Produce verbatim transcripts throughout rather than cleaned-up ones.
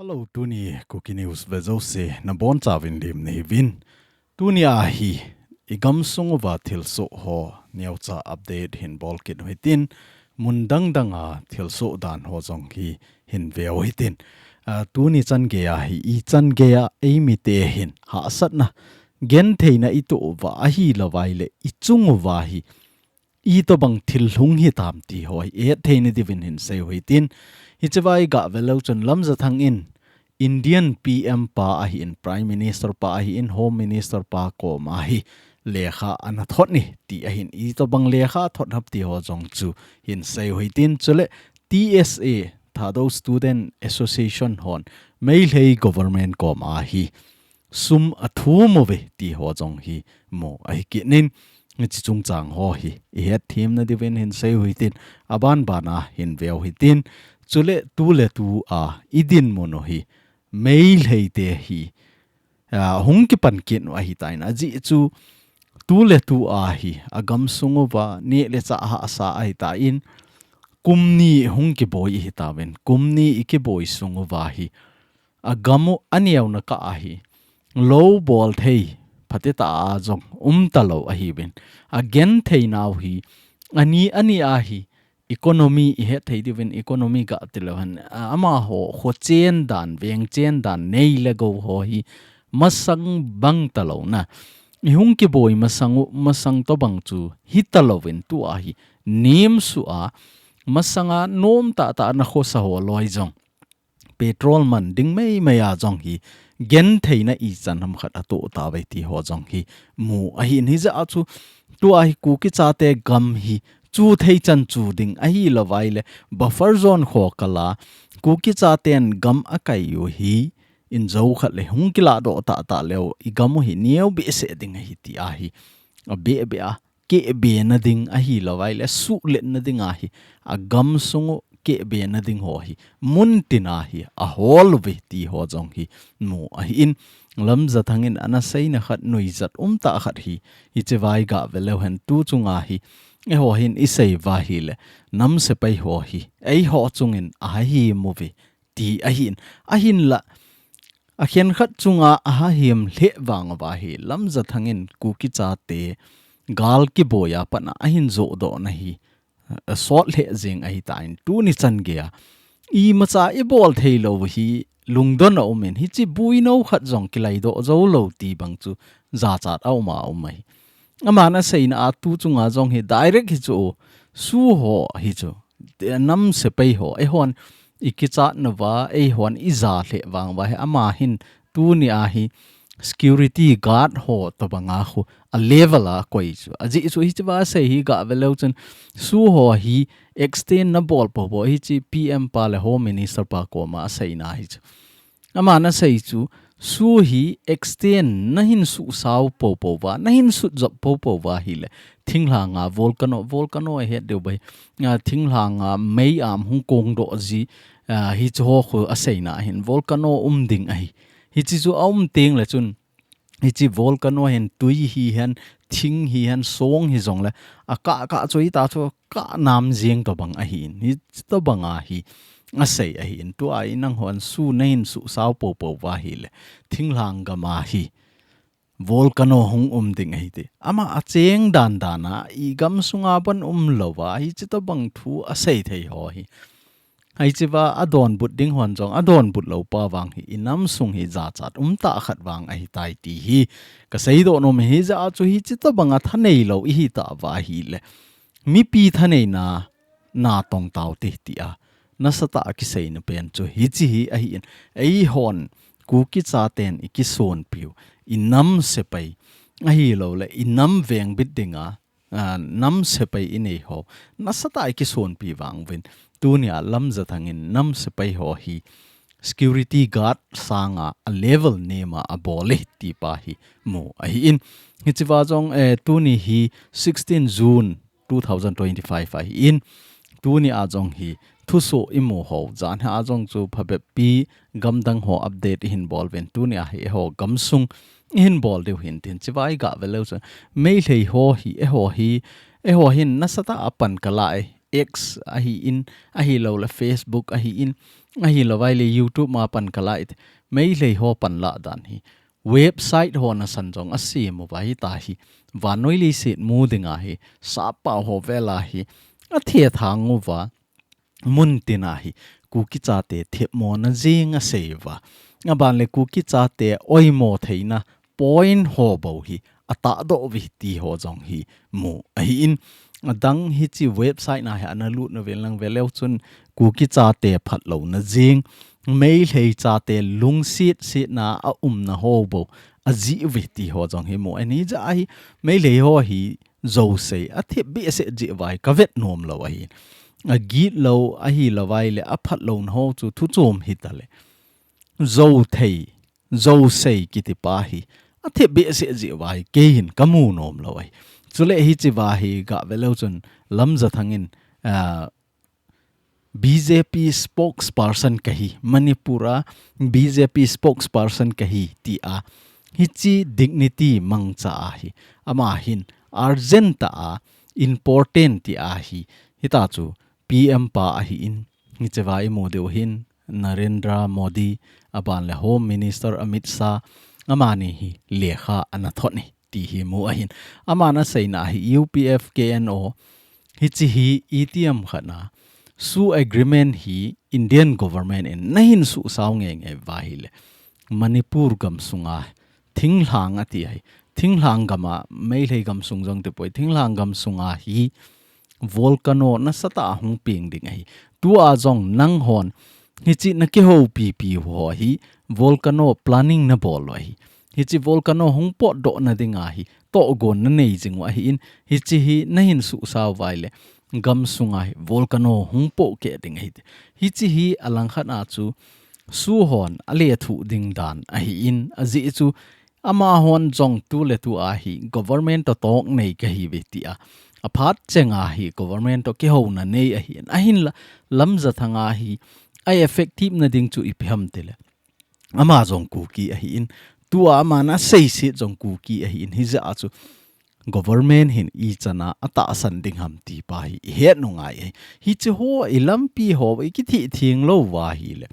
Hello, tuni Kuki News vejouse nabonchauvin lim nahiuvin. Tuni ahi, igamsung uva thilsoh ho neocha update hinbol kit u hitin, mun dang danga thilsoh dan ho jong hi hinveu hitin. Ah, tuni changei ahi, ichan geiya eimite hin hahsatna, gentheina itoh uva ahilouvaile, ichung uva hi itobang thil hung hitam ti ho hi ihet theina diuvin hinsei u hitin. Hichea igah veleu chun Lamjathang in Indian P M pa ahin, Prime Minister pa ahin, Home Minister pa koma hi lekha ana thot e ti ahin, itobang lekha athot ham ti ho jong chu hinsei u hitin. Chule T S A, Thadou Student Association hon Meitei government koma hi sum athum uve ti ho jong hi mu ahi kit in, hiche chungchang ho hi ihet themna diuvin hinsei u hitin, abanbana hinveu hitin. Chule tuletua idinmun u hi Meiteite hi, ah, hung kipan kit u ahitan, ajeh chu tuletua hi agamsung uva neh le chah hahsa ahitan, kum ni hung kiboi ihitauvin, kum ni ikiboi sung uva hi agam u aneona kah ahi, lou bol thei phatecha a jong umtalou ahiuvin, agentheinau hi ani ani ahi, economy ihet thei diuvin, economy gah tileu hen, a, amaho khochen dan, vengchen dan, nei le gou ho hi masang bang talouna, ihung kiboi masang u, masang tobang chu hitalouvin, tua hi nemsuh a, masanga nom tahtah a ana khosa ho loi jong petrol man ding meimei a jong hi gentheina ichan ham khat atoh tauve ti ho jong hi mu ahin. Hijeh a chu tua hi Kuki chate gam hi chu thei chan chu ding ahilouvaile, buffer zone kho kala Kuki chaten gam akai u hi injo khat le hung kiladoh tahtah leu, igam u hi neo behseh ding ahi ti ahi. Abeh beh a kehbena ding ahilouvaile, suhletna dinga hi, agamsung u kehbena ding ho hi muntina hi ahol uve ti ho jong hi mu ahin. Lamjathang in ana seina khat nuijat umtah khat hi, hichea igah veleu hen, tu chunga hi eiho hin isei uva ahile, nam sepai ho hi eiho chungin ahahim uve ti ahin. Ahinla, akhenkhat chunga ahahim lheh vang uva hi, Lamjathang in Kuki chate gal kiboi a pat a ahin johdohna hi, asot lheh jeng ahitan, tuni changei a imacha ibol theilou hi lungdon aumin, hiche buino khat jong kilaidoh joulou ti bang chu jachat aum a um ahi. Aman aseina a tu chunga jong hi direct hi chu, SoO ho hi chu, nam sepai ho, eihon ikichat nauva, eihon ija lheh vang uva hi, ama hin tunia hi security guard ho tobanga khu a level a koi chu. Ajeh chu hichea asei hi gah veleu chun, SoO ho hi extend nabol poupou, hiche P M pa le Home Minister pa koma aseina hi chu. Aman asei chu, SoO hi extend nahin suhsao poupou uva, nahin sutjop poupou uva ahile, thinglhanga volcano, volcano ahet diu bai, a, thinglhanga mei-am hung kongdoh ji, a, hiche ho khu aseina ahin, volcano um ding ahi. Hiche chu aum tengle chun, hiche volcano hin tui hihen, thing hihen, song hijongle, akah kah chu hita chu kah nam jeng tobang ahin, hitobanga hi asei ahin. Tua hi nanghon SoO nahin suhsao poupou uva ahile, thinglhang gama hi volcano hung um ding ahi ti. Ama acheng dandan a, igamsunga bon umlouva, hiche tobang thu asei thei ho hi, hichea adonbut ding hon jong adonbut lou pa vang hi, inam sung hi jachat umtah khat vang ahitai ti hi kaseidoh nom e. Hijeh a chu hiche tobanga thaneilou ihitauva ahile, mipi thaneina natong taute tia nasatah a kiseina pen chu hiche hi ahin, eihon Kuki chaten ikisonpiu, inam sepai ahiloule inam vengbit dinga, a, nam sepai inei ho nasatah a ikisonpi vang uvin, tunia Lamjathang in nam sepai ho hi security guard sanga a level nema abol e ti pa hi mu ahin. Hichea jong, eh, tuni hi sixteen June two thousand twenty-five ahin. Tunia jong hi thusoh imu ho, janhia jong chu phabep pi gamdang ho update ihin bol uvin, tunia hi eiho gamsung ihin bol diu hintin, hichea igah veleu chun, Meitei ho hi, eiho hi, eiho hin nasatah a pan kala e, X ahi in, ahilou le Facebook ahi in, ahilou vai le YouTube ma pan kala it. Meilhei ho panla dan hi website ho nasan jong asem uva hita hi. Vannoi leiset mu dinga hi, sappao ho vela hi, athethang uva, mun tina hi, Kuki chate themmo na jing asei uva. Aban le Kuki chate oimo theina point ho bou hi, atahdoh uve ti ho jong hi mu ahi in. Adang hiche website na hi analut na vel lang veleu chun Kuki chate phatlouna jing, Meilhei chate lungset setna a umna ho bou ajih uve ti ho jong hi mu. Ani ja hi Meilhei ho hi Zo sei, athep behseh jeh uva hi kavet nom lou ahi. Agitlou, ahilou vai le, aphatlouna ho chu thuchom hita le. Zo thei, Zo sei kiti pa hi, athep behseh jeh uva hi, kei hin kamu nom lou ahi. Chule hiche va hi, gaveleu chun, Lamjathang in, ah, B J P spokesperson kahi, Manipur a B J P spokesperson kahi tia, hiche dignity mangcha ahi, ama hin urgent ta a, important tia hi, hita chu P M pa ahi in, hiche va imu diu hin, Narendra Modi, aban le Home Minister Amit Shah, amani hi lekha ana thot ni. Ti hi mu ahin. Aman aseina hi U P F K N O, hiche hi itiham khat na, SoO agreement hi Indian government in nahin susao ngeingei uva ahile, Manipur gamsunga thinglhang ati ahi. Thinglhang gam a, Meilhei gamsung jong tipoi, thinglhang gamsunga hi volcano nasatah a hung peng ding ahi. Tua jong nanghon, hiche nakihoupi pi ho hi, volcano planning nabol u ahi. Hiche volcano hung potdoh na dinga hi, tohgon nanei jing u ahi in, hiche hi nahin susao uva ahile, gamsunga hi, volcano hung pohkeh ding ahi. Hiche hi alangkhat a chu, SoO hon alethuh ding dan ahi in, ajeh chu, amahon jong tu le tu a hi government to talk nei kahi uve tia. Aphat chenga hi government to kihouna nei ahi in. Ahinla Lamjathang a hi a effective na ding chu ipi ham tile. Ama jong Kuki ahi in. Tua aman aseiset jong Kuki ahi in. Hijeh a chu government hin ichan a atahsan ding ham ti pa hi ihet u ngai ahi. Hiche ho ilampi ho ikithih theng lou uva ahile.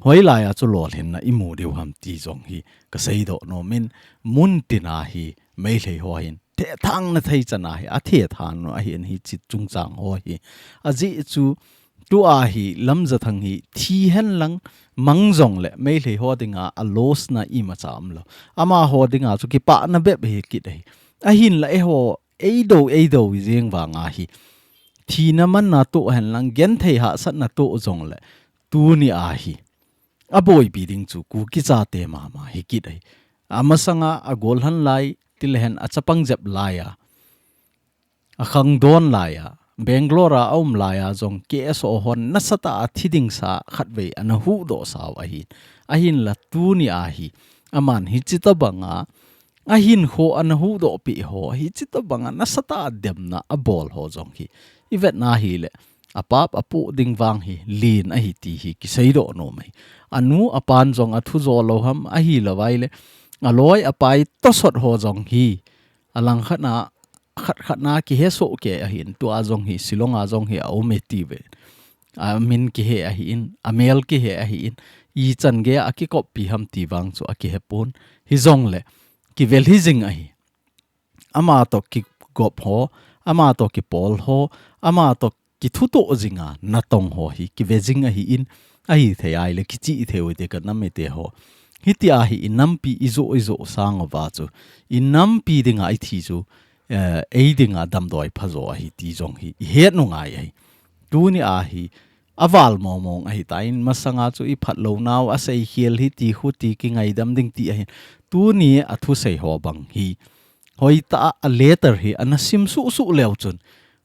Hoilai a chu lolhinna imu diu ham ti jong hi kaseidoh nom in, mun tina hi Meilhei ho hin thethang na thei chan a hi athethang u ahi in hiche chungchang ho hi. Ajeh chu tua hi Lamjathang hi thi henlang mang jongle Meilhei ho dinga a loss na imacha umlou. Amaho dinga chu kipana bep hi kit ahi. Ahinla eiho eidou, eidou jeng vanga hi. Thina manna toh henlang, genthei hahsatna toh jongle, tuni a hi. Aboipi ding chu Kuki chate mama hi kit ahi. Amasanga agolhan lai, tilehen achapang jep lai a. Akhangdon lai a. Bangalore a aum lai a jong K S O hon nasatah a thi ding sa khatvei ana huhdoh sau ahi. Ahinla tuni a hi. Aman hiche tobanga ahinkho ana huhdoh pi ho, hiche tobanga nasatah a demna abol ho jong hi. Ivet na hile, apap apoh ding vang hi, len ahi ti hi, kiseidoh nom ahi. Anu apan jong athu jo lou ham, ahilou vai le, aloi apai tosot ho jong hi, alangkhat na, khat khat na kihe soh kei ahin, tua jong hi, Shillong a jong hi, aum e ti ve. Amin kihe ahi in, amel kihe ahi in, ichan gei a akikoppi ham ti vang chu akihe pon. Hijongle, kivel hi jing ahi. Ama to kigop ho, ama to kipol ho, ama to kithutoh jinga natong ho hi, kive jing ahi in, ahithei ahile kichih thei u te kanam ite ho. Hiti a hi inampi ijo ijo sang uva chu, inampi dinga ithi chu, eh, ei dinga damdoi phajo ahi ti jong hi, ihet u ngai ahi. Tuni a hi, aval mong mong ahitan, masanga chu iphatlou nau, asei khel hi ti khu ti kingaidam ding ti ahin. Tuni a thusei ho bang hi. Hoitah a letter hi, ana sim suh suh leu chun.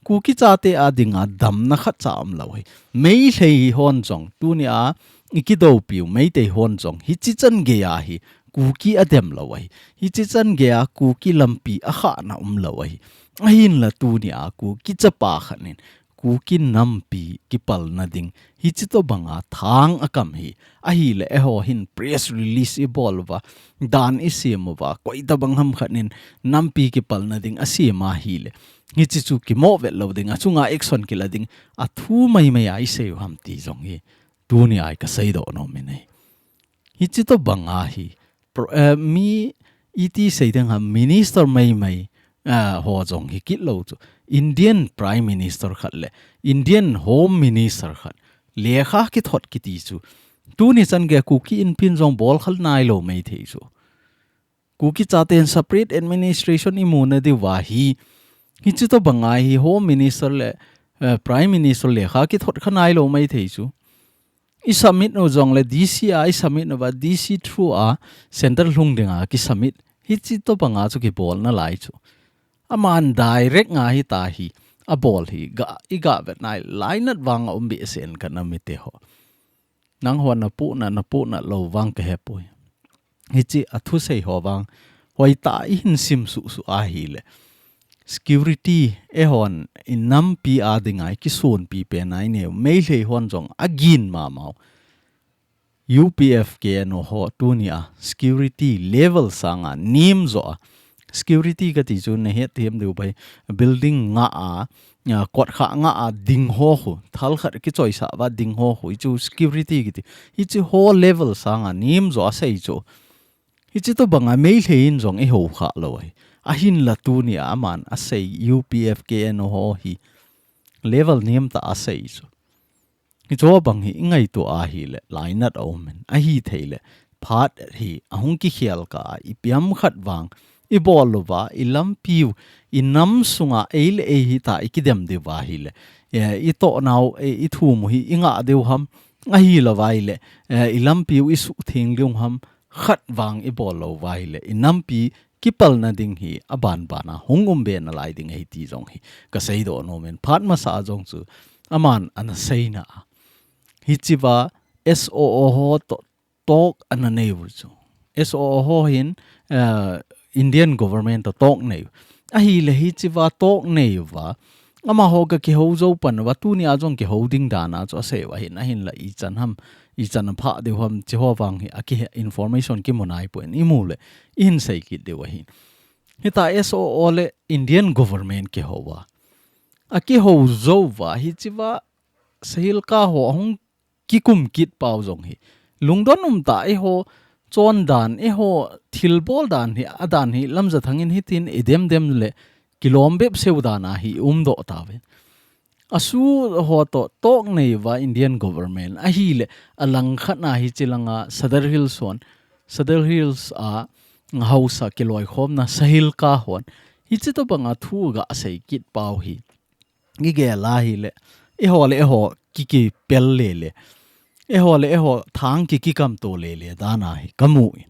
Kuki chate a dinga damna khatcha umlou ahi. Meilhei hon jong, tuni a ikidoupiu, Meitei hon jong, hichi chan gei a hi, Kuki adem lou ahi. Hichi chan gei a Kuki lampi akhahna umlou ahi. Ahinla tuni a Kuki chapa khat in, Kuki nampi kipalna ding, hichi tobanga thang akam hi, ahile eiho hin press release ibol uva, dan isem uva, koi tobang ham khat in nampi kipalna ding asem ahile, Hichi chu kimoh vet lou ding, achunga action kila ding, athu maimai a isei u ham ti jong hi, tuni a i kasei doh nom in ahi. Hichi tobang a hi, pro-, eh, mi iti sei ding ham, minister maimai, eh, ho jong hi kit lou chu. Indian Prime Minister khat le, Indian Home Minister khat, lekha kithot kiti chu. Tuni chan gei Kuki Inpi in jong bol kha nailou maithei chu. Kuki chaten separate administration imu nadiu va hi, hichi tobang a hi Home Minister le, eh, Prime Minister lekha kithot kha nailou maithei chu. I submit u jong le D C a, i submit uva D C through a, center lhung ding a ki submit. Hichi tobang a chu kibol nalai chu. Aman direct nga hita hi, abol hi, ga, i ga vet nai, lainat vang a um behseh in kana mite ho. Nangho na puhnat, na puhnat lou vang kahepoi. Hichi a thusei ho vang, hoitah a i hin sim suhsuh ahile. Security, eihon, i nampi a dinga i kisunpi pen a i neiu. Meitei hon jong agin mamau. U P F K N O ho tuni a, security level sanga, nem jo a. Security kati chu nahet them diu bai, building nga a, a, kot kha nga a ding ho khu, thal khat kichoisah uva ding ho khu, hichu security kiti. Hichi ho level sanga nem jo a sei chu. Hichi tobang a Meitei in jong eiho kha lou ahi. Ahinla tuni a aman asei U P F K N O ho hi. Level nem tah a sei chu. Hichu bang hi i ngaito ahile, lainat a um in, ahithei le, phat hi, ahung kikhel kah a, i piam khat vang, i bol uva, i lampiu, i nam sunga, ei le ei hita, i kidem diu va hile, e, i toh nau, e, i thum u hi, i ngah diu ham, ahilou va hile, e, i lampiu, i suhtheng diu ham, khat vang i bol lou va hile, i nampi kipalna ding hi aban ban a hung um be nalai ding ahi ti jong hi kasei doh nom in. Phat masa a jong chu aman ana seina a. Hichi va S O O ho toh talk ana nei u chu. S O O ho hin, eh, Indian government toh talk nei u. Ahile hichi va talk nei uva. Amaho ga kiho jou pan uva, tuni a jong kiho ding dan a chu asei uva ahin, ahinla ichan ham, ichan apha diu ham, hichi ho vang hi, akihe information kimu naipoi, imu le, i hin sei kit diu ahin. Hita S O O le Indian government kiho uva. Akiho jou uva, hichi va, Sahilka ho ahung kikum kit pau jong hi. Lungdon um tah eiho, chondan, eiho, thilbol dan hi, adan hi, Lamjathang in hitin i dem dem le, kilom bep seu dan a hi, um doh tauvin. Asu ho toh, talk nei uva Indian government, ahile, alang khat na hichi langa, Sadar Hills hon, Sadar Hills a, haosa kiloikhomna, Sahilka hon, hichi tobang a thu ga sei kit pau hi. Kigel a hile, eiho le eiho ki, kipel le le. Eiho le eiho thang ki, kikamto le le dan a hi kamu in.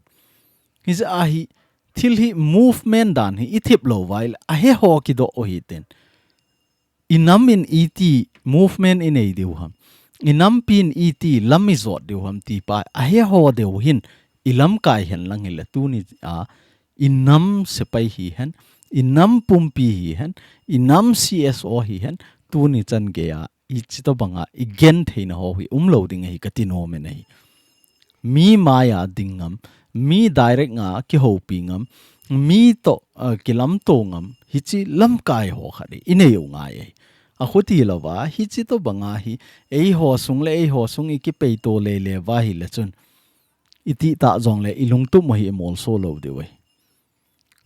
Hijeh a hi, thil hi movement dan hi i thip lou va hile, ahe ho kidoh u hitin. I nam in iti movement i nei diu ham. I nampi in iti lam i jot diu ham ti pa, ahe ho deu hin, i lamkai hen lang hile tuni a, i nam sepai hihen, i nam pumpi hihen, i nam C S O hihen, tuni chan gei a, hichi tobang a, i genthei na ho hi, um lou ding ahi kati nom in ahi. Mi mai a ding ngam, mi direct nga kihoupi ngam, mi toh, ah, kilamto ngam, hichi lamkai ho khat hi, i nei u ngai ahi. Akhuti lou va, hichi tobang a hi, eiho sung le eiho sung i kipeito le le va hile chun. I ti tah jong le, i lungtup u hi i molso lou diu ahi.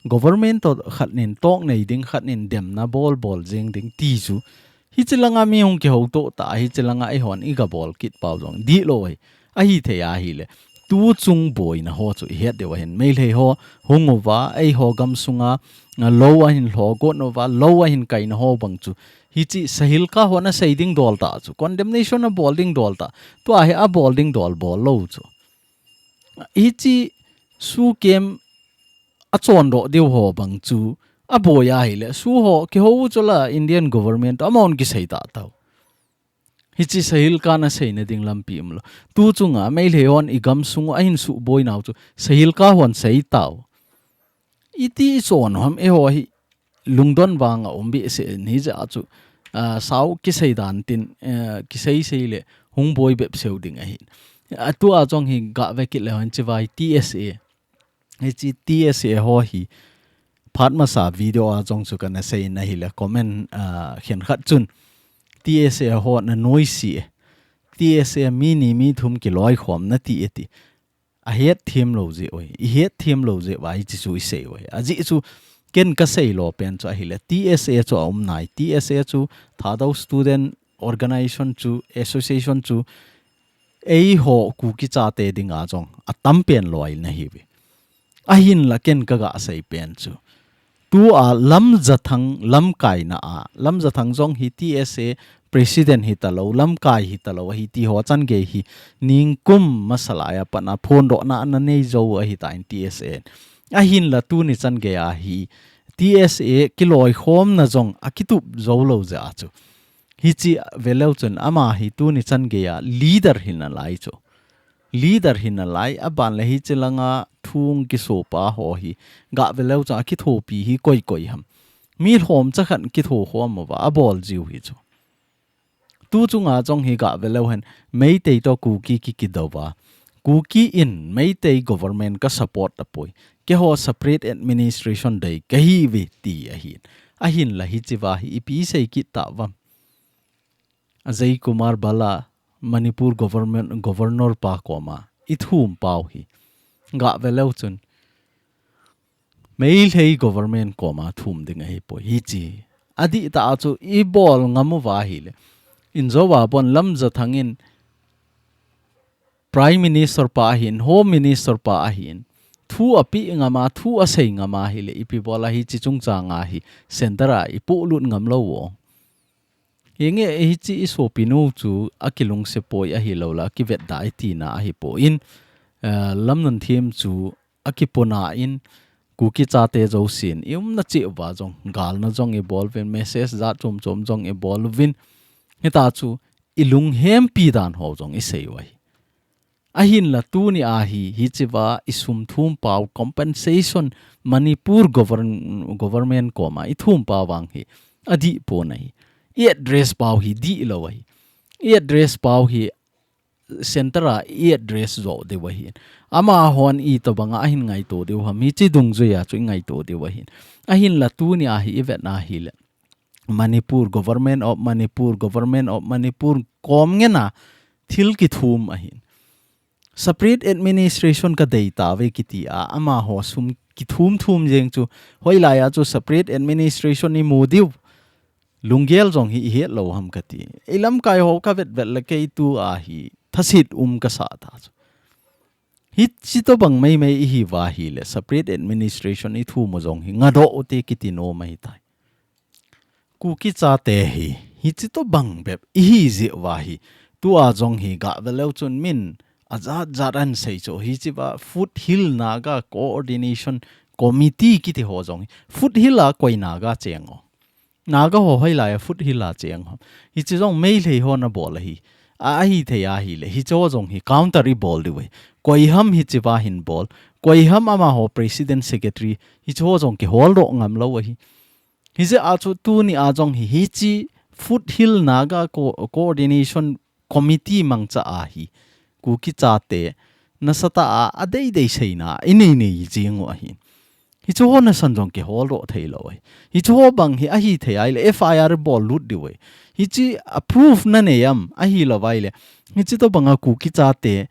Government toh khat nin talk nei ding, khat nin demna bol bol jeng ding ti chu. Hichi langa mi hung kiho to tah, hichi langa eihon i ga bol kit pau jong. Dihlou ahi, ahithei ahile. Tu chung boina ho chu i het diu ahin. Meitei ho, hung uva, eiho gam sunga, a lou ahin lhogot uva, lou ahin kaina ho bang chu. Hichi Sahilka hon asei ding dol tah chu. Condemnation abol ding dol tah. Tua hi abol ding dol bol lou chu. Hichi Su kem achon doh diu ho bang chu aboi ahile, Su ho kiho u chu la Indian government amahon kisei tah tau. Hichi Sahilka na seina ding lampi um lou. Tu chunga Meitei hon i gam sung u ahin suboi nau chu Sahilka hon sei tau. Iti i chon u ham eiho hi lungdon vang a um behseh in hijeh a chu, ah, sao kisei dan tin, eh, kisei sei le hung boi bep seu ding ahi. Atua jong hi ga ve kit le hon hichi vai T S A. Hichi T S A ho hi phat masa video a jong chu kana sei in ahile comment, ah, khenkhat chun T S A ho na noise e. T S A mi ni mi thum kiloikhom na ti e ti. A het thiam lo jeh oi. I het thiam lo jeh vai chi chu i sei oi. A jeh chu ken ka sei lo pen chu ahile. T S A chu a um nai. T S A chu Thadou Student Organization chu, Association chu, eiho Kuki chate dinga jong a tam pen loi na hi ve. Ahinla ken ka ga sei pen chu. Tua Lamjathang lamkaina a, Lamjathang jong hi T S A president hi talo, lamkai hi talo, ahi ti ho chan gei hi ningkum masalai a pat a phondohna ana nei jou ahi ta in T S A. Ahinla tuni chan gei a hi T S A kiloikhomna jong a kitup jou lo jeh a chu. Hichi ve leu chun ama hi tuni chan gei a leader hi nalai chu. Leader hi nalai, a ban le hichi langa thung kisopa ho hi. Ga ve leu chun a kithopi hi koi koi ham. Mi lhomcha khat kitho khom uva, a bol jiu hi chu. Tu chunga jong hi ga ve leu hen, Meitei to Kuki ki kidou va. Kuki in Meitei government ka support ta poi. Keiho separate administration dei ka hi ve ti ahin. Ahinla hichi va hi ipi sei kit ta vam. Ajay Kumar Bhalla, Manipur government, governor pa koma i thum pau hi. Ga ve leu chun. Meitei government koma thum ding ahi poi. Hichi. Adih ta chu i bol ngam uva hile. In jo va bon Lamjathang in Prime Minister pa ahin, Home Minister pa ahin. Thu a pi ngam a, thu a sei ngam a hile. Ipi bol a hichi chungchang a hi. Center a i pulut ngam lo vo. Hinge hichi i sopinu chu a kilungse poi ahi lo la, a kivet da i tina ahi poi in, eh, Lamnunthem chu a kipuna in, Kuki chate jousen, i umna cheh uva jong, galna jong i bol uvin, message jat chom chom jong i bol uvin, hita chu i lunghempi dan ho jong i sei uva hi. Ahinla tuni a hi, hichi va i sum thum pau compensation Manipur govern-, government koma i thum pau vang hi. Adih pon ahi. I address pau hi dih lo ahi. I address pau hi center a i address jo diu ahi. Amahon itobanga ahin ngaito diu ham. Hichi dungjui a chu i ngaito diu ahi. Ahinla tuni a hi i vet na hile. Manipur, Government of Manipur, Government of Manipur, kom ngen a thil kithum ahin. Separate administration ka dei tave kiti a, amaho sum kithum thum jeng chu, hoilai a chu separate administration i mu diu. Lunggel jong hi i het lo ham kati. I lamkai ho ka vet vet le kei tu a hi, thasit um ka sa ta chu. Hichi tobang mei mei i hi va hile, separate administration i thum u jong hi, ngadoh u te kiti nom ahi tai. Kuki chate hi, hichi tobang bep i hi jeh uva hi, tua jong hi ga ve leu chun min, a jat jat an sei chu, hichi va Foothill Naga Coordination Committee kiti ho jong hi, Foothill a koi Naga cheng o. Naga ho hoilai a Foothill a cheng ham. Hichi jong Meitei ho na bol ahi. A, ahi thei ahile. Hichi ho jong hi counter i bol diu ahi. Koi ham hichi va hin bol. Koi ham amaho president secretary. Hichi ho jong kihol doh ngam lo ahi. Hijeh a chu tuni a jong hi hichi Foothill Naga Co-, Coordination Committee mangcha a hi. Kuki chate. Nasatah a, a dei dei seina. I nei nei jing u ahi. Hichu ho nasan jong kihol doh thei lo ahi. Hichu ho bang hi ahi thei ahile F I R bol lut diu ahi. Hichi a proof na nei am ahi lo vai le. Hichi tobang a Kuki chate,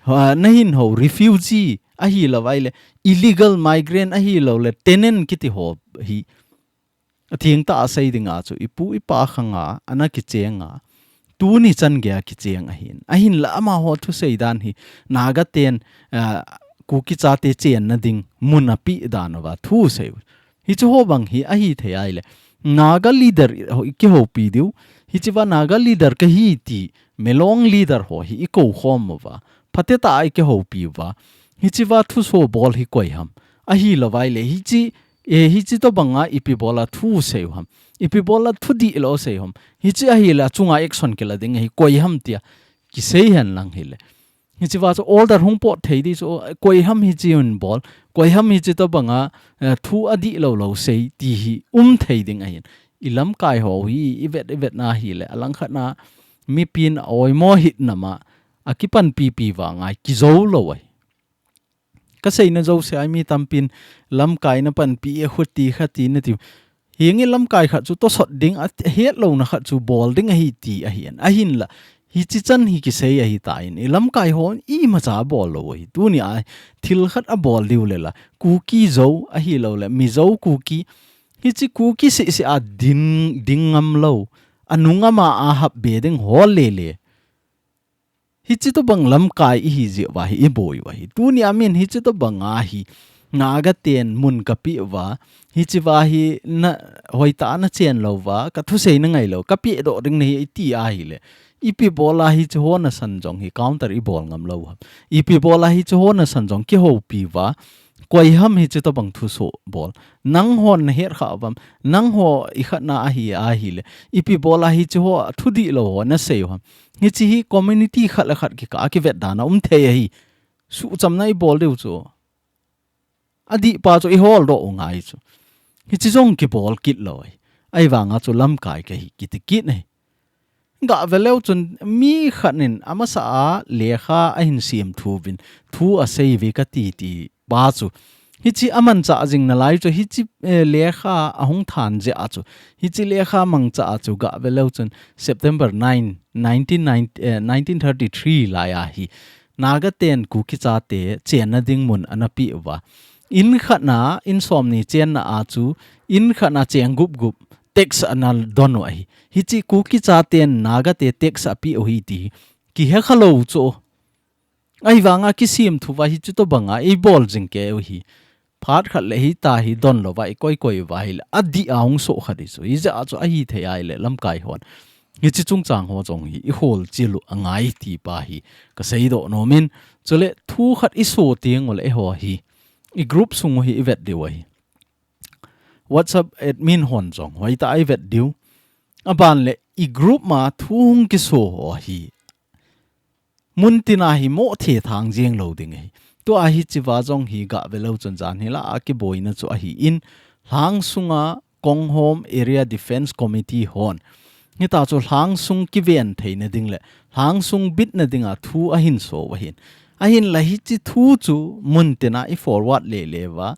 ha, na hin ho refugee ahi lo vai le. Illegal migrant ahi lo le. Tenant kiti ho hi. A theng tah a sei ding a chu, i pu i pa khang a, ana kicheng a, tuni chan gei a kicheng ahin. Ahinla amaho thusei dan hi, Naga ten, ah, Kuki chate chenna ding, mun a pi dan uva, thusei. Hichu ho bang hi, ahi thei ahile. Naga leader i, i kihoupi diu. Hichi va Naga leader ka hi ti, Melong leader ho hi, i kou khom uva. Phatecha a i kihoupi uva. Hichi va thuso bol hi koi ham. Ahi lo vai le, hichi E, hichi tobang a ipi bol a thu sei u ham. Ipi bol a thu dihlou sei u ham. Hichi ahile achunga action kila ding ahi koi ham tia. Kisei hen lang hile. Hichi va chu order hung pot thei di chu koi ham hichi hin bol. Koi ham hichi tobang a, eh, thu adihlou lou sei ti hi um thei ding ahin. I lamkai ho hi, i vet, i vet na hile. Alangkhat na mipin a oimo hih nama. Akipan pipi vang a kijou lou ahi. Kaseina jouse a mi tampin lamkaina panpi e khuti khati nati. Hinge lamkai khat chu tosot ding, ahet louna khat chu bol ding ahi ti ahin. Ahinla, hichi chan hi kisei ahitan, i lamkai hon imacha bol lou ahi. Tunia thil khat abol diu le la, Kuki Zo ahilou le, Mizo Kuki. Hichi Kuki sisi a ding, ding ngam lou, anung ama a hap be ding hol le le. Hichi tobang lamkai ihi jeh uva hi iboi uva hi. Tunia min hichi tobang a hi Naga ten mun kapeh uva, hichi uva hi na hoitah a nachen lou uva, kathusei nangai lou, kapeh doh ding nahi iti ahile, ipi bol a hichi ho nasan jong hi counter ibol ngam lou ham? Ipi bol a hichi ho nasan jong kihoupi uva, koi ham hichi tobang thuso bol? Nanghon nahet kha uvam? Nangho ikhatna ahi ahile, ipi bol a hichi ho thudih lou ho nasei u ham? Hichi hi community khat le khat kikah a kivet dan a um thei ahi. Suhchamna ibol diu chu, adih pa chu ihol doh u ngai chu. Hichi jong kibol kit lou ahi. Ahivanga chu lamkai kahi kiti kit ahi. Gah ve leu chun mi khat in amasa a lekha ahin siam thu uvin, thu asei uve kati ti pa chu. Hichi amanchah jing nalai chu, hichi, eh, lekha ahung than jeh a chu. Hichi lekha mangcha a chu gah ve leu chun September nine, nineteen ninety, eh, nineteen thirty-three lai a hi Naga ten Kuki chate chenna ding mun anapeh uva. In khatna, in somni chenna a chu, in khatna cheng gup gup tax ana don u ahi. Hichi Kuki chaten Naga te tax apeh u ahi ti kihe kha lou chu. Ahivanga kisiam thu uva hichi tobang a ibol jing kei u hi. Phat khat le hita hi don lou uva ikoi koi uva hile, adih a hung soh kha ding chu. Hijeh a chu ahithei ahile lamkai hon hichi chungchang ho jong hi ihol chil u angai ti pa hi kasei doh nom in. Chule thu khat iso teng ule eiho hi, i group sung u hi ivet diu ahi. WhatsApp admin hon jong hoitah a ivet diu. Aban le i group ma thu hung kiso ho hi, mun tina hi mo thethang jeng lou ding ahi. Tua hichi uva jong hi gah ve leu chun jan hi la a kiboina chu ahin, Lhangsunga Konghom Area Defence Committee hon, hita chu Lhangsung kiven theina ding le Lhangsung bitna dinga thu ahin so u ahin. Ahinla hichi thu chu mun tina i forward le le uva,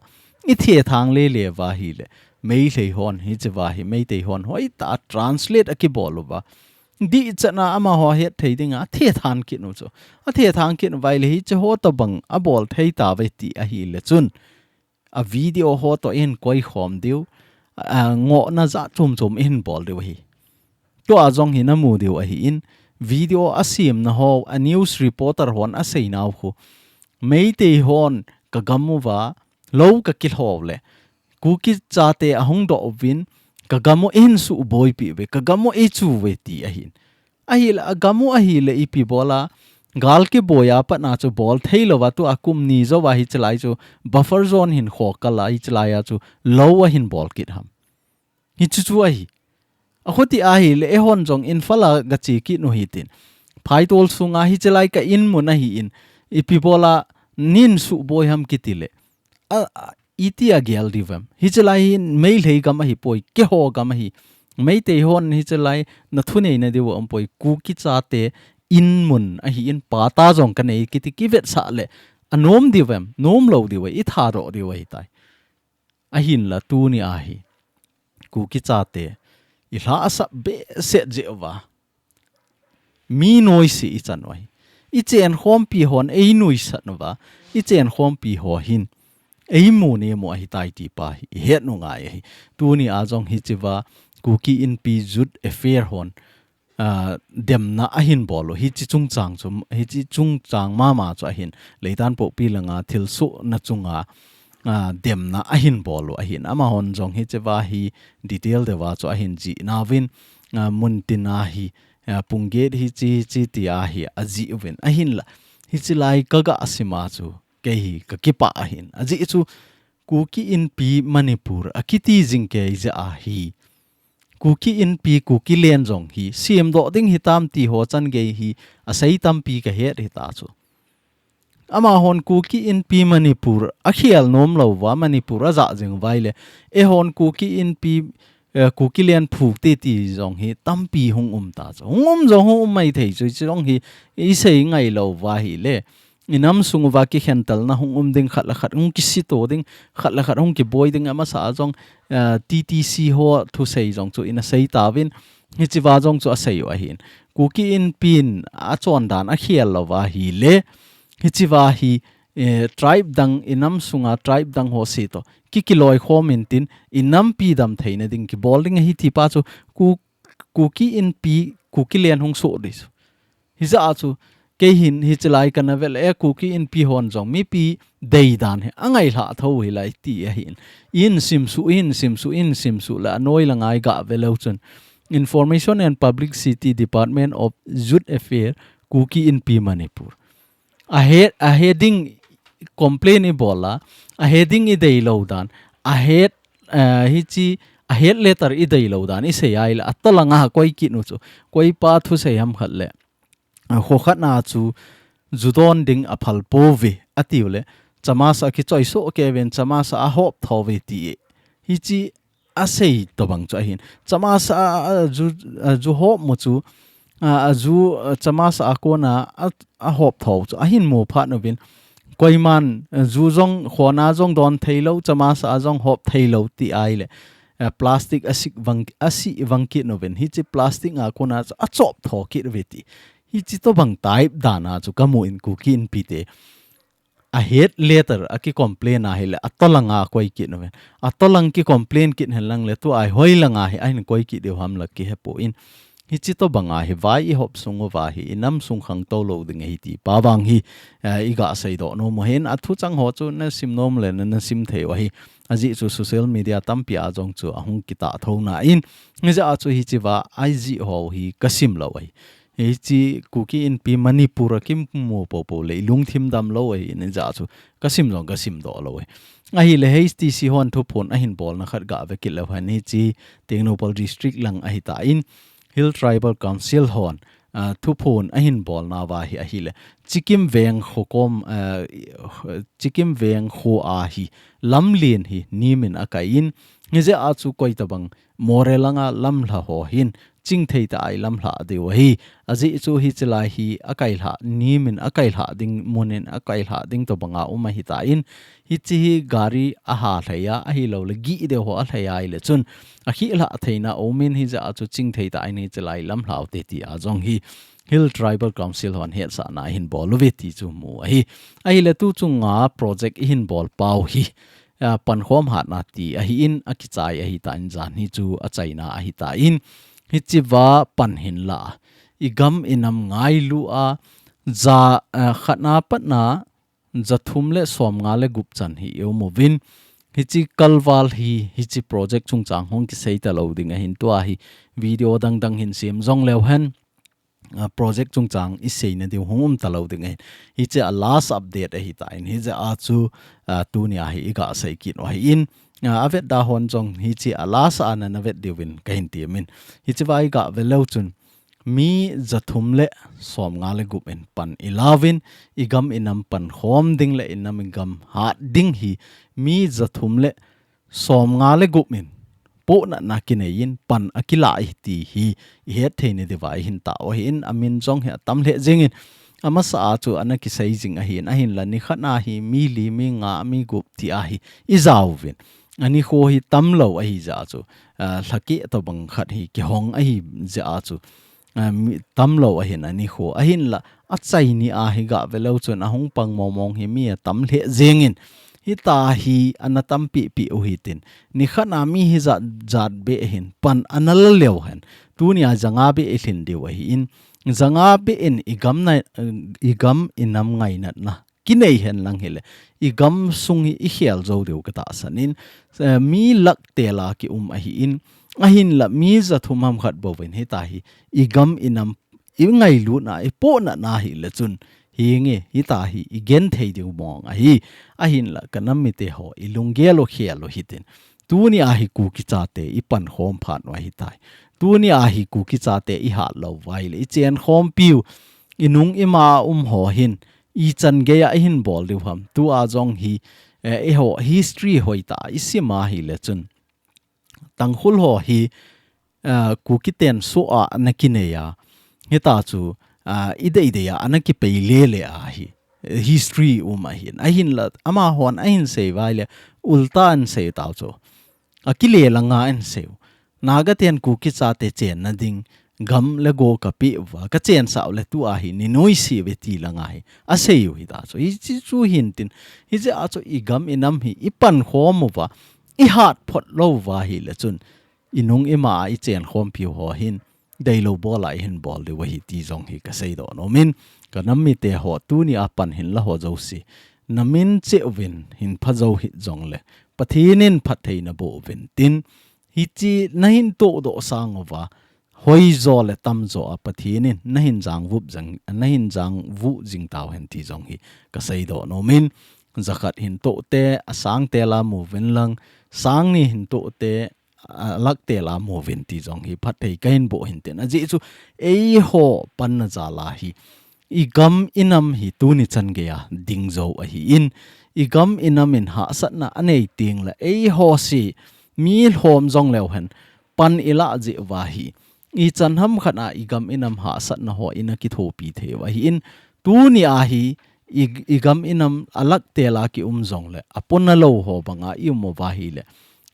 ithethang le le uva hile, Meitei hon hichi uva hi, Meitei hon hoitah a translate akibol uva, dihchetna amaho het thei dinga athethang kit u chu. Athethang kit uva ahile hichi ho tobang abol thei tauve ti ahile chun, a video ho toh ihin koi khom diu, a, ngohna jat chom chom ihin bol diu ahi. Tua jong hi namu diu ahin, video asemna ho, a news reporter hon aseinau khu, Meitei hon ka gam uva lou kakilho le, Kuki chate ahung doh uvin, ka gam u eihin suhboipi uve, ka gam u eichu uve ti ahin. Ahile, a gam u ahile ipi bol a, gal kiboi a patna chu bol thei louva, tua kum ni jouva hichi lai chu buffer zone hin kho kal a, hichi lai a chu lou ahin bol kit ham? Hichu chu ahi. Akhuti ahile, eihon jong Imphal a gache kit u hitin, phaitol sunga hichi lai ka in mun ahin, ipi bol a neihin suhboi ham kiti le, a, a, iti agel diu vem? Hichi lai hi Meitei gam ahipoi, keiho gam ahi. Meitei hon hichi lai nathuneina diu aumpoi, Kuki chate in mun ahin, patta jong kanei kiti kivetsah le anom diu vem? Nom lou diu ahi, ithadoh diu ahitai. Ahinla tunia hi Kuki chate ilha asap behseh jeh uva, mi noise ichan u ahi. Ichen khompi hon einuisat uva, ichen khompi ho hin eimu nemu ahitai ti pa hi ihet u ngai ahi. Tunia jong hichi uva Kuki Inpi Youth Affair hon, a, demna ahin bol u, hichi chungchang chu, hichi chungchang mama chu ahin, Leitanpokpi langa thilsohna chunga, a, demna ahin bol u ahin. Amahon jong hichi uva hi detail deuva chu ahin jih nauvin, a, mun tina hi, a, pung get hichi, hichi tia hi ajih uvin. Ahinla, hichi lai kaga sima chu, kei hi kakipah ahin. Ajeh chu, Kuki Inpi Manipur akiti jing kei jeh ahi. Kuki Inpi, Kuki Len jong hi semdoh ding hitam ti ho chan gei hi asei tampi kahet hita chu. Amahon Kuki Inpi Manipur akhel nom louva, Manipur ajah jing uva ahile, eihon Kuki Inpi, eh, Kuki Len phute ti jong hi tampi hung um ta chu. Hung um jong hung um maithei chu, chu jong hi isei ngai louva ahile, inam sung uva kikhentelna hung um ding, khat le khat hung kisito ding, khat le khat hung kiboi ding, amasa a jong, eh, T T C ho thusei jong chu ina sei tauvin, hichiva jong chu asei u ahin. Kuki Inpi in achondan akhel louva ahile, hichiva hi, eh, tribe dang, inam sunga tribe dang ho se toh kikiloi khom intin, inampi damtheina ding kibol ding ahi ti pa chu, Ku-, Kuki Inpi, Kuki Len hung soh ding chu. Hijeh a chu, kei hin hiche lai kana vet le, eh, Kuki Inpi hon jong mipi deidan hi angailhah tho hilai ti ahin. Ihin simsuh, ihin simsuh, ihin simsuh le anoi langa iga ve leu chun, Information and Publicity Department of Youth Affairs, Kuki Inpi Manipur. Ahe, ahe ding complain ibol a, ahe ding idei lou dan, ahe, eh, hichi, ahe letter idei lou dan isei a ahile, atoh langa koi kit u chu, koi pa thusei ham khat le, a, kho khat na chu ju don ding aphal pouve, atiu le, chamasa kichoi soh kei uvin, chamasa ahop tho uve ti. Hichi asei tobang chu ahin. Chamasa a, a, ju, a, ju hop mu chu, a, a ju, a, chamasa a kona a, ahop tho chu ahin mu phat uvin. Koiman, a, ju jong, khona jong don thei lou, chamasa a jong hop thei lou ti ahile, a, plastic asih vang, asih vang kit uvin. Hichi plastic a kona chu achop tho kit uve ti. Hichi tobang type dan a chu kamu in Kuki Inpi te. Ahe letter a kicomplain ahile, atoh langa koi kit uve. Atoh lang kicomplain kit hen lang le, tua hi hoi langa hi ahin koi kit diu ham la kihe poi. Hichi tobang a hi vai ihop sung uva hi, inam sung khangtou lou ding ahi ti pa vang hi, eh, iga seidoh nom u ahin, athu chang ho chu nasim nom le na, nasim thei u ahi. Ajeh chu social media tampi a jong chu ahung kitah tho na in, hijeh a chu hichiva ajeh ho hi kasim lou ahi. Hichi Kuki Inpi Manipur a kimu poupou le, ilungthim damlou ahi, hijeh a chu kasim jong kasim doh lou ahi. Ahile H T C hon thuphon ahin bolna khat ga ve kit leu hen, hichi Tengnoupal District lang ahitan, Hill Tribal Council hon, ah, thuphon ahin bolna uva hi ahile, Chikim Veng kho kom, ah, Chikim Veng kho a hi lamlen hi nimin akai in, hijeh a chu koi tobang Moreh langa lamlha ho hin chingthei tah a ilamlha diu ahi. Ajeh chu hichi lai hi akailhah, nimin akailhah ding, munin akailhah ding tobang a um ahitan, hichi hi gari aha lhai a, ahilou le gih deu ho alhai a ahile chun, akhihlhah theina aumin, hijeh a chu chingthei tah in hichi lai lamlha u te ti a jong hi Hill Tribal Council hon hetsahna ahin bol uve ti chu mu ahi. Ahile tu chunga project ihin bol pau hi, a, pankhom hatna ti ahin, akichai ahitan, jan hi chu achaina ahitan, hichiva pan hinla, igam inam ngailu a, ja, a, khatna patna, ja thum le som nga le gup chan hi i um uvin, hichi kalval hi, hichi project chungchang hung kisei talou ding ahin, tua hi video dangdang hin sem jong leu hen, a, project chungchang isei nadiu hung um talou ding ahin. Hichi a last update ahitan, hijeh a chu, a, tunia hi iga sei kit u ahin, a, avetda hon jong hichi a last a nana vet diuvin kahin temin. Hichiva iga ve leu chun, mi ja thum le som nga le gup in pan ilauvin, igam inam pankhom ding le inam igam hat ding hi, mi ja thum le som nga le gup in pohnatna kinei in pan akilah ahi ti hi ihet thei nadiuva ihin tao ahin, amin jong hi atam lheh jengin, amasa a chu ana kisei jing ahin, ahinla nikhat a hi mi li, mi nga, mi gup ti a hi ijauvin, anikho hi tamlou ahijeh a chu, a, lhakeh tobang khat hi kihong ahijeh a chu, a, mi tamlou ahin anikho. Ahinla, achai ni a hi ga ve leu chun ahung pang mongmong hi mi atam lheh jengin, hitia hi ana tampi pi u hitin, nikhat a mi hi jat jat beh hin pan ana la leu hen. Tunia ja nga beh ilhin diu ahin, ja nga beh in igam na, igam inam ngainatna kinei hen lang hile, igam sung hi ikhel jou diu katahsan in, eh, mi lakh tel a ki um ahin, ahinla mi ja thum ham khat bouvin hitia hi igam inam ingailutna, ipohnatna hile chun, hinge, hitia hi igenthei diu mong ahi, ahinla kanam mite ho, ilunggel u khel u hitin. Tunia hi Kuki chate ipankhom phat u ahitai. Tunia hi Kuki chate ihat lou uva ahile, ichen khompiu, inung ima um ho hin, ichan geiya ihin bol diu ham. Tua jong hi, eh, eiho history hoitah a isim a hile chun, Tangkhul ho hi, ah, Kuki ten soh a ana kinei a, hitia chu, ah, idei dei a ana kipei lele ahi. history um ahin. Ahinla, amahon ahin sei uva ahile, ulta ahin sei tau chu. Akile langa ahin sei u. Naga ten Kuki chate chenna ding, gam le go kapeh uva, kachensah u le tua hi, nei nuisat uve ti langa hi. Asei u hita chu. Hiche chu hintin, hiche a chu i gam i nam hi, i pankhom uva, i hat phot lou uva ahile chun. I nung i ma a i chenkhompi u ho hin, deilou bol a i hin bol diu ahi ti jong hi kasei doh nom in, ka nam mite ho tuni a pan hinla ho jouse. Na min cheh uvin hin pha jou hih jongle, Pathen in phatthei naboh uvin tin, hiche nahin tohdoh sang uva, hoijo le tamjo a Pathen in nahin jangvuh jing, nahin jangvuh jing tauhen ti jong hi kasei doh nom in, jakhat hin toh te, asang te la mu uvin lang, sang ni hin toh te, alak te la mu uvin ti jong hi phatthei kahin boh hin tin. Ajeh chu eiho panna jal a hi, i gam i nam hi tuni chan gei a ding jou ahin, i gam i nam in hahsatna anei teng le eiho se mi lhom jong leu hen pan i lah jeh uva hi, ichan ham khat a i gam i nam hahsatna ho i na kithopi thei u ahin, tuni a hi i, i gam i nam alak te la ki um jongle, apona lou ho banga i um uva ahile,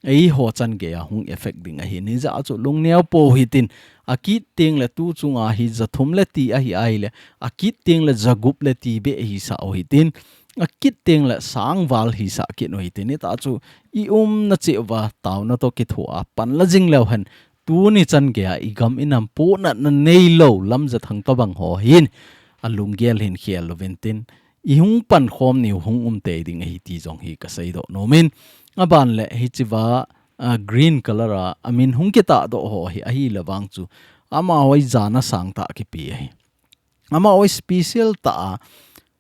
eiho chan gei a hung effect ding ahin, hijeh a chu lungneo pou hitin, akit teng le tu chunga hi jathum le ti ahi ahile, akit teng le jagup le ti beh hisah u hitin, akit teng le sang val hisah kit u hitin, hita chu i umna cheh uva taona toh kitho a pan la jing leu hen, tuni chan gei a i gam i nam pohnatna neilou lamjathang tobang ho hin, alunggel hin khel uvin tin, i hung pankhom niu hung um tei ding ahi ti jong hi kasei doh nom in. Aban le hiche va, a, green color a, amin hung kitah doh ho hi ahile vang chu, amaho hi jana sangtah kipe ahi. Amaho hi special tah a,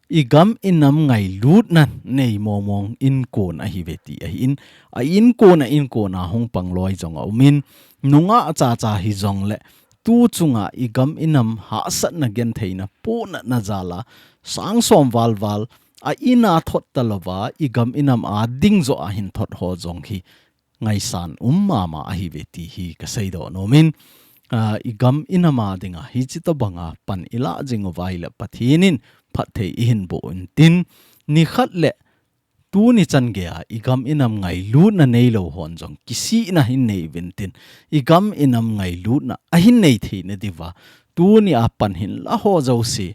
i gam i nam ngailutna nei mong mong inkon ahi uve ti ahin, a inkon a inkon a hung pang loi jong a um in, nungah chacha hi jongle, tu chunga i gam i nam hahsatna gentheina pohnatna jal a, sang som val val, a in a thot talouva, i gam i nam a ding joh a hin thot ho jong hi, ngaisang um mama ahi uve ti hi kasei doh nom in, a, i gam i nam a dinga hiche tobang a pan i lah jing uva ahile Pathen in phatthei i hin boh uvin tin, nikhat le tuni chan gei a i gam i nam ngailutna neilou hon jong kisihna hin nei uvin tin, i gam i nam ngailutna ahin nei theina diuva, tuni a pan hinla ho jouse,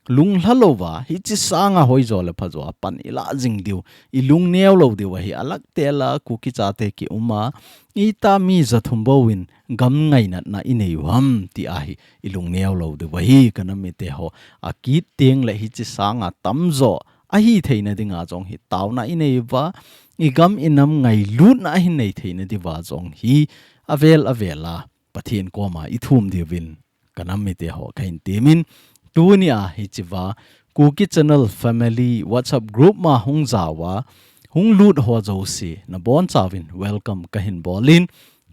lunglha louva, hiche sanga hoijo le phajo a pan i lah jing diu, i lungneo lou diu ahi, alak te la Kuki chate ki um a, ita mi jathum bou in gam ngainatna i nei u ham ti ahi, i lungneo lou diu ahi, ka nam mite ho, akit teng le hiche sanga tamjo ahi theina dinga jong hi taona i nei uva, i gam i nam ngailutna ahin nei theina diuva jong hi, avel avel a Pathen koma i thum diuvin, ka nam mite ho kahin temin, tuni a hiche va, Kuki Channel Family WhatsApp group ma hung jao a, hung lut ho jouse, nabonchauvin welcome kahin bol in,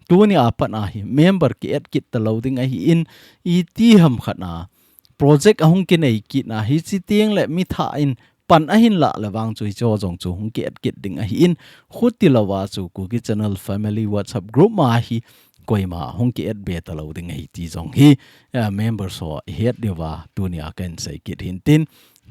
tuni a pat a hi member ki add kit talou ding ahin, iti ham khat a, project ahung kinei kit na, hiche teng le mi thah in pan ahin lah le vang chu hiche ho jong chu hung ki add kit ding ahin, khuti louva chu Kuki Channel Family WhatsApp group ma hi koima hung ki add be talou ding ahi ti jong hi, eh, members ho i het diuva tuni a kahin sei kit hin tin,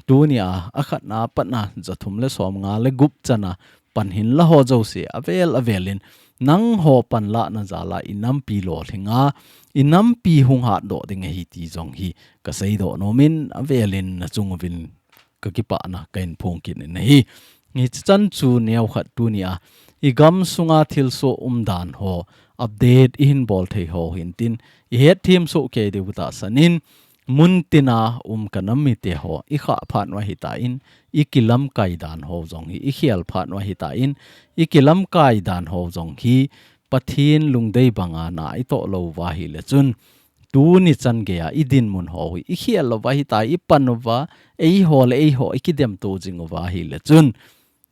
tuni a, akhat na pat na jathum le som nga le gup chan a pan hinla ho jouse avel avel in, nangho panlahna jal a i nampi lolhing a, i nampi hung hatdoh ding ahi ti jong hi kasei doh nom in, avel in nachung uvin ka kipana kahin phong kit in ahi. Hiche chan chu neokhat tuni a, i gam sunga thilsoh umdan ho, update i hin bol thei ho hin tin, i hetthem soh kei diu tahsan in, mun tin a um ka nam mite ho, i khah phat u ahi tan, i kilamkai dan ho jong hi, i khel phat u ahi tan, i kilamkai dan ho jong hi, Pathen lungdei banga na i toh lou uva ahile chun, tuni chan gei a i dinmun ho hi, i khel louva ahi tai, i pan uva, eiho le eiho i kidemto jing uva ahile chun,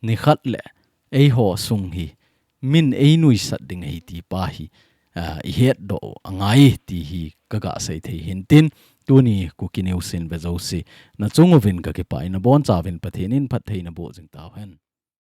nikhat le eiho sung hi, min ei nuisat ding ahi ti pa hi, ah, i hetdoh u angai ti hi ka ga sei thei hin tin, tuni Kuki News in ve jouse, nachung uvin ka kipah in, nabonchauvin Pathen in phatthei naboh jing tauhen.